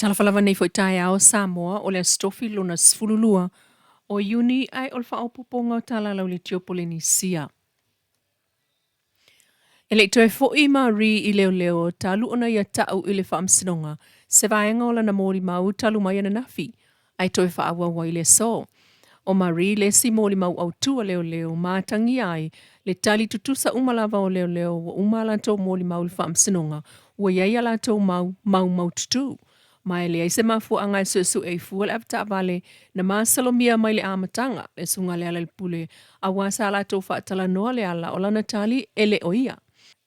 Talofa lava nei foi taeao Samoa o le Aso Tofi lona 12 o Iuni ae o le faaopoopoga o Tala Lauleitio Polenisia. E le i toe foi Marie i leoleo talu ona ia ta'u i le faamasinoga se vaega o lana molimau talu mai ananafi, ae toe faaauau ai le aso. ʻO Marie le isi molimau autū a leoleo ma atagia ai le tali tutusa uma lava o leoleo ua uma a latou molimau i le faamasinoga ua i ai a latou mau mau maututū Ma e leai se mafuaaga e suesue ai fua le avetaavale na masalomia mai le amataga, le Susuga Lealailepule, aua sa latou faatalanoa le ala o lana tali e le o ia.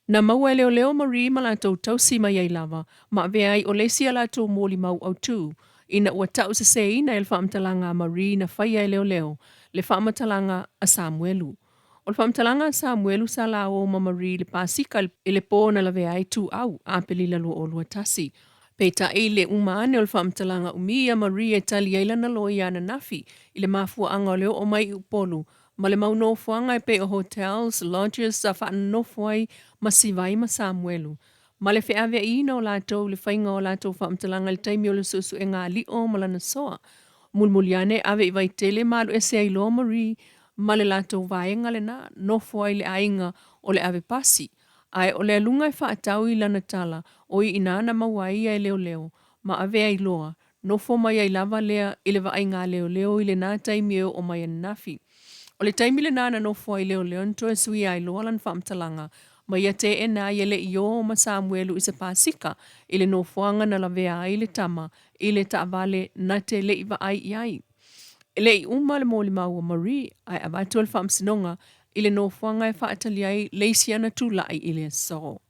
Na maua e leoleo Marie ma latou tausi mai ai lava, ma avea ai o le isi a latou molimau autū, ina ua tauseseina e le faamatalaga a Marie na faia e leoleo le faamatalaga a Samuelu. O le faamatalaga a Samuelu sa laō ma Marie i le Pasika i le pō na lavea ai Tuuau, Aperila 2021. Peitai, i le uma ane o le faamatalaga umi ia Marie e tali ai lana loia ananafi i le mafuaaga o le oo mai i Upolu ma le mau nofoaga e pei o hotels, lodges sa faanonofo ai ma Sivai ma Samuelu ma le feaveaiina o latou i le faiga o latou faamatalaga i le taimi o le suesuega aliʻo ma lana soa. Mulimuli ane, ave i Vaitele ma alu ese ai loa Marie ma le latou vaega lena, nofo ai le aiga o le ave pasi. Ae o le aluga e faatau i lana tala, o i inā na maua ai ia e leoleo, ma avea ai loa, nofo mai ai lava lea i le vaaiga a leoleo i lenā taimi e oo mai ananafi. O le taimi lenā na nofo ai leoleo na toe suia ai loa lana faamatalaga, ma ia teena ai e le i ō ma Samuelu i se pasika i le nofoaga na lavea ai le tama i le taavale na te le i vaai i ai. E le i uma le molimau a Marie, ae avatu e le Faamasinoga i le nofoaga e faatali ai le isi ana tulai i le aso.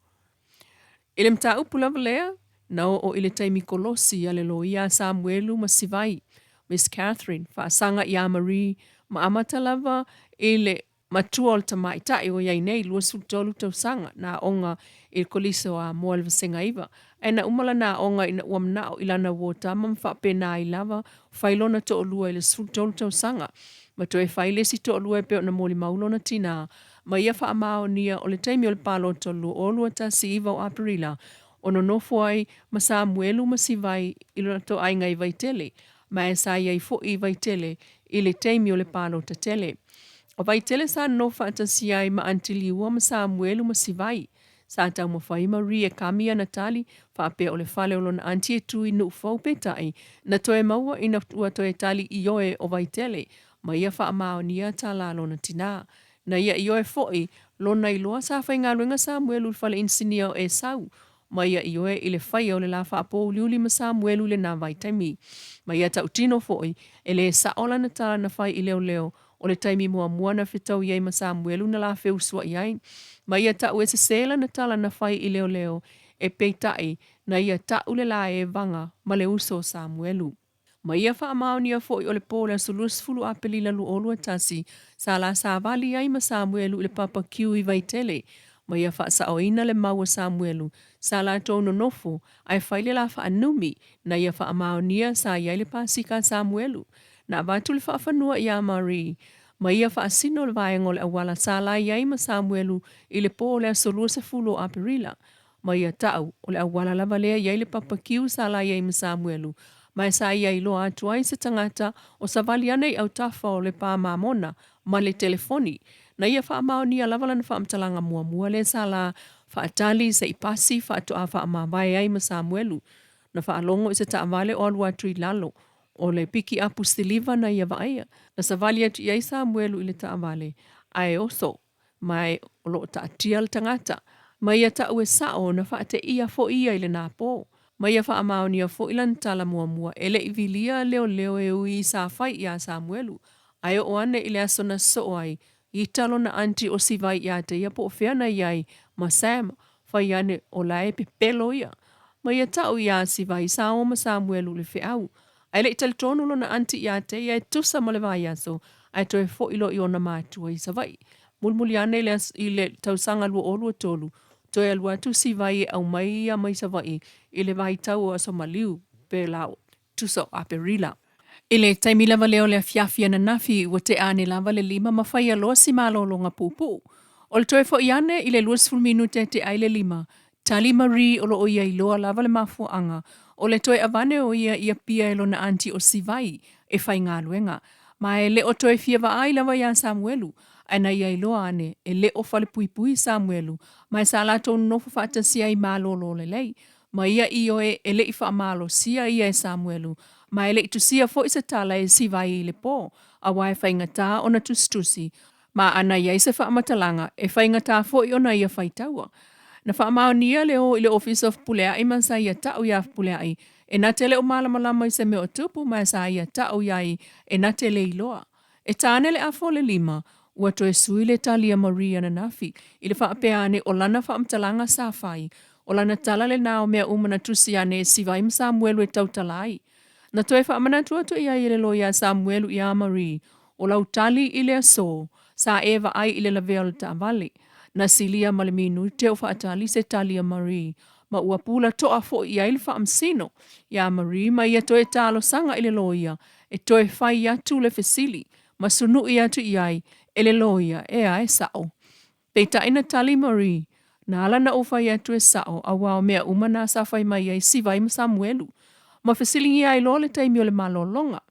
I le mataupu lava lea, na oo i le taimi kolosi a le loia a Samuelu ma Sivai, Miss Catherine, faasaga iā Marie ma amata lava i le Matua o le tamaitai o i ai nei 23 tausaga na aoga i le Kolisi o Amoa i le Vasega 9, ae na uma lana aoga ina ua manao i lana uo tama ma faapena ai lava fai lona toalua i le 13 tausaga ma toe fai le isi toalua e pei ona molimau lona tinā ma ia faamaonia o le taimi o le palota o le 2019 o Aperila o nonofo ai ma Samuelu ma Sivai i lo latou aiga i Vaitele ma e sa i ai foi i Vaitele i le taimi o le palota tele. O Vaitele sa nonofo faatasi ai ma Aunty Liua ma Samuelu ma Sivai. Sa taumafai Marie e kami ana tali, faapea o le fale o lona aunty e tu i Nuufou peitai, na toe maua ina ua toe tali ioe o Vaitele ma ia faamaonia tala a lona tinā. Na ia ioe foi lona iloa sa faigaluega Samuelu i le fale inisinia o Esau ma ia ioe i le faia o le lā faapōuliuli ma Samuelu i lenā vaitaimi. Ma ia tautino foi, e lē sa'o lana tala na fai i leoleo, o le taimi muamua na fetaui ai ma Samuelu na la feusua'i ai. Ma ia ta'u e sesē lana tala na fai i leoleo, e peitai, na ia ta'u le lā evaga ma le uso o Samuelu. Ma ia faamaonia foi o le pō o le aso 20 Aperila 2021, sa la savali ai ma Samuelu i le papa kiu i Vaitele, ma ia faasaoina le mau a Samuelu, sa latou nonofo ae fai le la faanumi, na ia faamaonia sa i ai le pasika a Samuelu. Na avatu le faafanua iā Marie, ma ia faasino le vaega o le auala sa la i ai ma Samuelu i le pō o le aso 20 o Aperila. Ma ia ta'u, o le auala lava lea i ai le papa kiu sa la i ai ma Samuelu, ma e sa ia iloa atu ai se tagata o savali ana i autafa o le pā mamona ma le telefoni. Na ia faamaonia lava lana faamatalaga muamua lea sa la faatali se i pasi faatoa faamavae ai ma Samuelu. Na faalogo i se taavale o alu atu i lalo o le pikiapu siliva na ia vaaia. Na savali atu i ai Samuelu i le taavale, ae oso ma o lo o taatia le tagata, ma ia ta'u e sa'o na faateia foi ia i lenā pō, ma ia faamaonia foi lana tala muamua e le i vilia leoleo e ui sa fai iā Samuelu, ae oo ane i le aso na soo ai, ita lona aunty o Sivai iā te ia po o fea na i ai ma Sam, fai ane o la e pepelo ia. Ma ia ta'u iā Sivai sa o ma Samuelu i le feau, Ae le i talitonu lona aunty iā te ia e tusa ma le vaiaso ae toe fo'i loa i ona matua i Savaii. Mulimuli ane i le i le tausaga 2023, toe alu atu Sivai e aumai ia mai Savaii i le vaitau o Aso Maliu pe la tusa o Aperila. I le taimi lava lea o le afiafi ananafi ua tea ane lava le lima ma faia loa si malologa puupuu. O le toe fo'i ane i le 20 minute e tea ai le lima, Tali Marie o lo o ia iloa lava le mafuaaga o le toe avane o ia i Apia e lona aunty o Sivai e faigaluega, ma e le o toe fia vaai lava iā Samuelu, ae na ia iloa ane e le o falepuipui Samuelu ma e sa latou nonofo faatasi ai malolo lelei ma ia ioe e le i faamalosia ia e Samuelu ma e le i tusia foi se tala e Sivai i le po aua e faigata ona tusitusi ma ana i ai se faamatalaga e faigata foi ona ia faitaua. Na faamaonia le o i le ofisa o Fepuleai ma sa ia ta'u iā Fepuleai e na te le o malamalama i se mea o tupu ma sa ia ta'u i ai e na te le iloa. E ta ane le afa o le lima, ua toe sui le tali a Marie ananafi i le faapea ane o lana faamatalaga sa fai, o lana tala lenā o mea uma na tusi ane e Sivai ma Samuelu e tautala ai. Na toe faamanatu atu i ai e le loia a Samuelu iā Marie, O lau tali i le aso, sa e vaai i le lavea o le taavale. Na silia ma le minute o faatali se tali a Marie, ma ua pula toa foi i ai le faamasino iā Marie ma ia toe talosaga i le loia e toe fai atu le fesili ma sunuʻi atu i ai e le loia e a e saʻo. Peitai na tali Marie, Na ala na ou fai atu e saʻo auā o mea uma nā sa fai mai ai Sivai ma Samuelu. Ma fesiligia ai loa le taimi o le malologa.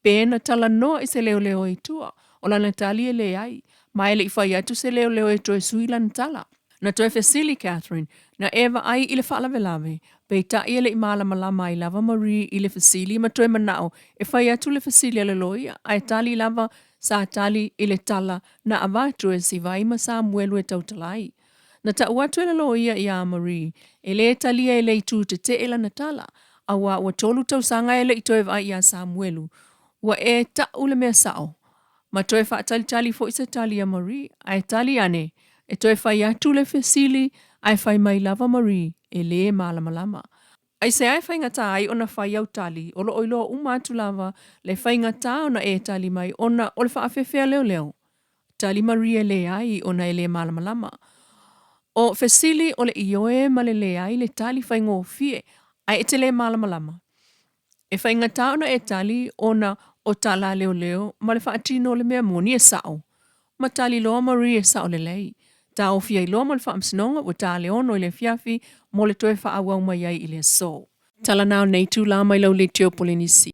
Pe na talanoa i se leoleo i tua, o lana tali e leai, ma e le i fai atu se leoleo e toe sui lana tala. Na toe fesili Catherine, Na e vaai i le faalavelave? Peitai e le i malamalama ai lava Marie i le fesili ma toe manao e fai atu le fesili a le loia, ae tali lava sa tali i le tala na avatu e Sivai ma Samuelu e tautala ai. Na tau atu e le loia iā Marie, e lē talia e le itu tetee lana tala, auā ua tolu tausaga e le i toe vaai iā Samuelu. Ua e taʻu le mea saʻo. Ma toe faatalitali foi se tali a Marie, ae tali ane, e toe fai atu le fesili, ae fai mai lava Marie, e lē malamalama. Aisea e faigata ai ona fai au tali, o lo o iloa uma atu lava le faigata ona e tali mai ona o le faafefea leoleo? Tali Marie e leai ona e le malamalama. O fesili o le ioe ma le leai le tali faigofie ae e te le malamalama. E faigata ona e tali ona o tala a leoleo ma le faatino o le mea moni e sao. Ma tali loa Marie e sao lelei. Taofi ai loa ma le faamasinoga ua ta le ono i le afiafi mo le toe faaauau mai ai i le aso. Tala na o nei itulā mai lau leitio Polenisia.